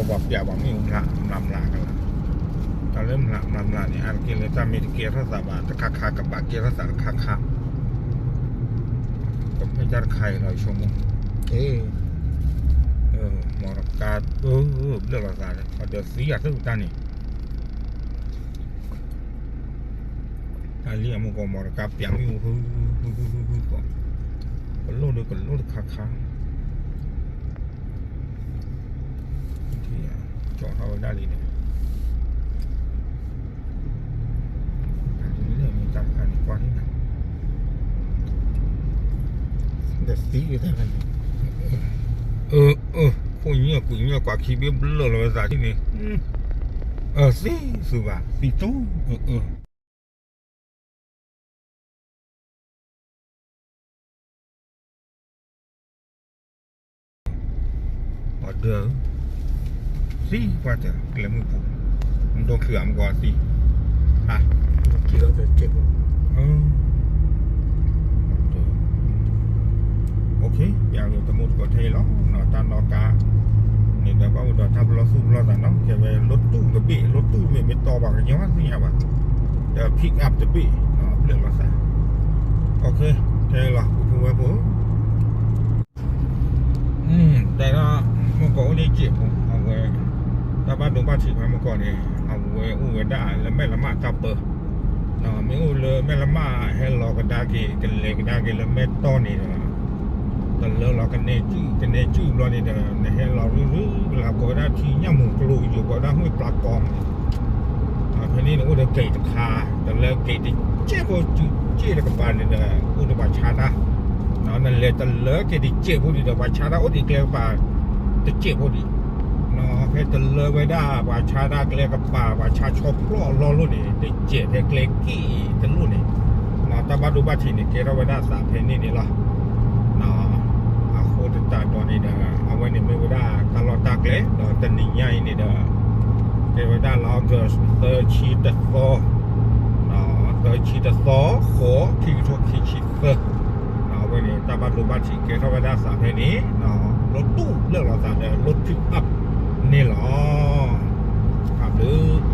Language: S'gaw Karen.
ပှၤပျးပှၤမ့ၣ်အူဖျးမျးမျးကလး, တၢ်လၢမျးမျးမျးန့ၣ် အါတက့ၢ်လၢတၢ်မ့ၢ်တကဲထီၣ်သးဘၣ်တခါခါ ကဘၣ်ကဲထီၣ်သးတခါခါ, ကမ့ၢ်တၢ်တခါအံၤလီၤ ဆိကမိၣ်, မီတကါ ဘျၢၣ်လီၤသးဒီး အီၤဒီးသံအသးတၢ်န့ၣ် တၢ်လံအမူကီၢ် မီတကါပျးမ့ၣ်အူ ဟု ဟု ဟု ဟု ဟု ကီး, ကလိၣ်ဒီးကလိၣ်တခါခါ, ကၠီထီၣ်ဝဲဒၣ်လံန့ၣ်, တၢ်လၢမ့ၢ်တၢ်တခါန့ၣ် ကွၢ်န့ၣ် ဒီးသံဝဲဒၣ်န့ၣ်, အၢ အၢ ခိၣ်ညၣ်ကွံာ်ညၣ်ကွၢ်ခံဘ့ၣ်ဘျၢၣ်လီၤဝဲသးဒ်န့ၣ်, အၢ သံသုဘၣ် သံတူၢ် အၢ အၢ အီၤဒီး သံကွၢ်တၢ် ကျဲမုၢ်ပူၤ, မ့ၢ်ဒိၣ်ချုးအမူကီၢ်သံ, ဟါ, က့ၤလီၤတစဲးဖိ, ပျးက့ၤတမူတကိးထဲအံၤလီၤ, တၢ်နီၣ်ကါန့ၣ်ဒီး ဘၣ်အိၣ်ဒီးတၢ်ပလီၢ်သူၣ်ပလီၢ်သးနီၤ, ကဲဝဲလိတူၢ်တဘ့ၣ် လိတူၢ်တဘ့ၣ် မ့ၢ်တီဘၣ်ကညီသ့ၣ်ညါဘၣ်, ဒီး pick up တဘ့ၣ် ဘျၢၣ်လီၤသး, ထဲလီၤ ပုၢ်ဖိဝဲၢ်ဖိ တဲဒၣ် မူကီၢ်အိၣ်ဒ်စဲးဖိ အဝဲ တၢ်ဘၣ်ဒိဘၣ်ထံးဖဲမူကီၢ်န့ၣ် အဝဲအိၣ်ဝဲဒၣ်လၢမဲၣ်လမၣ်တၢ်ပၢ, မ့ၢ်အိၣ်လၢမဲၣ်လမၣ် ဟဲလီၤကဒါက့ၤ ကလဲၤကဒါက့ၤလၢမဲၣ်တီၢ်န့ၣ်ဒီး တလၢလီၤ ကနဲကုၢ် ကနဲကုၢ်ဘျီန့ၣ်ဒီး နဟဲလီၤရုရု ကလၤကိးဝဲဒၣ်ထံညၣ်မူၤကျိၤ ယိၤကိးဝဲဒၣ် ห้วยปลาตอง ဖဲန့ၣ်န့ၣ်အိၣ်ဒီးကဲးတခါ, တလၢကဲးတစဲးဖိ စုစ့ၣ်လၢကပၤန့ၣ်ဒီး အိၣ်ဒီးပှၤဆါတၢ်, နလဲၤတလၢကဲးတစဲးဖိဒံးဒီး ပှၤဆါတၢ်အိၣ်ဒံးကျဲကပၤ တစဲးဖိဒံး, ဖဲတလၢဝဲဒၣ် ပှၤဆါတၢ်ကျဲကပၤ ပှၤဆါဆီဖျီၣ်အလီၢ်လိၣ်န့ၣ် တစဲးဖဲကျဲက့ၣ်တလိၣ်န့ၣ်, တၢ်ဘၣ်ဒိဘၣ်ထံးန့ၣ် ကဲထီၣ်ဝဲဒၣ်သးဖဲန့ၣ်န့ၣ်လီၤ. အဃိသတးဒီးန့ၣ်ဒီး အဝဲန့ၣ်မ့ၢ်ဝဲဒၣ်တၢ်လီၢ်တၢ်ကျဲ ဒီးတနံၤညါအံၤန့ၣ်ဒီး ကဲဝဲဒၣ်လါ August သၢဆံတသီ, သၢဆံတသီ ဃိး ခံကထိခံဆံသၢ, အဝဲန့ၣ် တၢ်ဘၣ်ဒိဘၣ်ထံးကဲထီၣ်ဝဲဒၣ်သးဖဲန့ၣ်, လိတူၢ်ဘျၢၣ်လီၤသးဒီး လိ pick up န့ၣ်လီၤ. တၢ်ဘျုး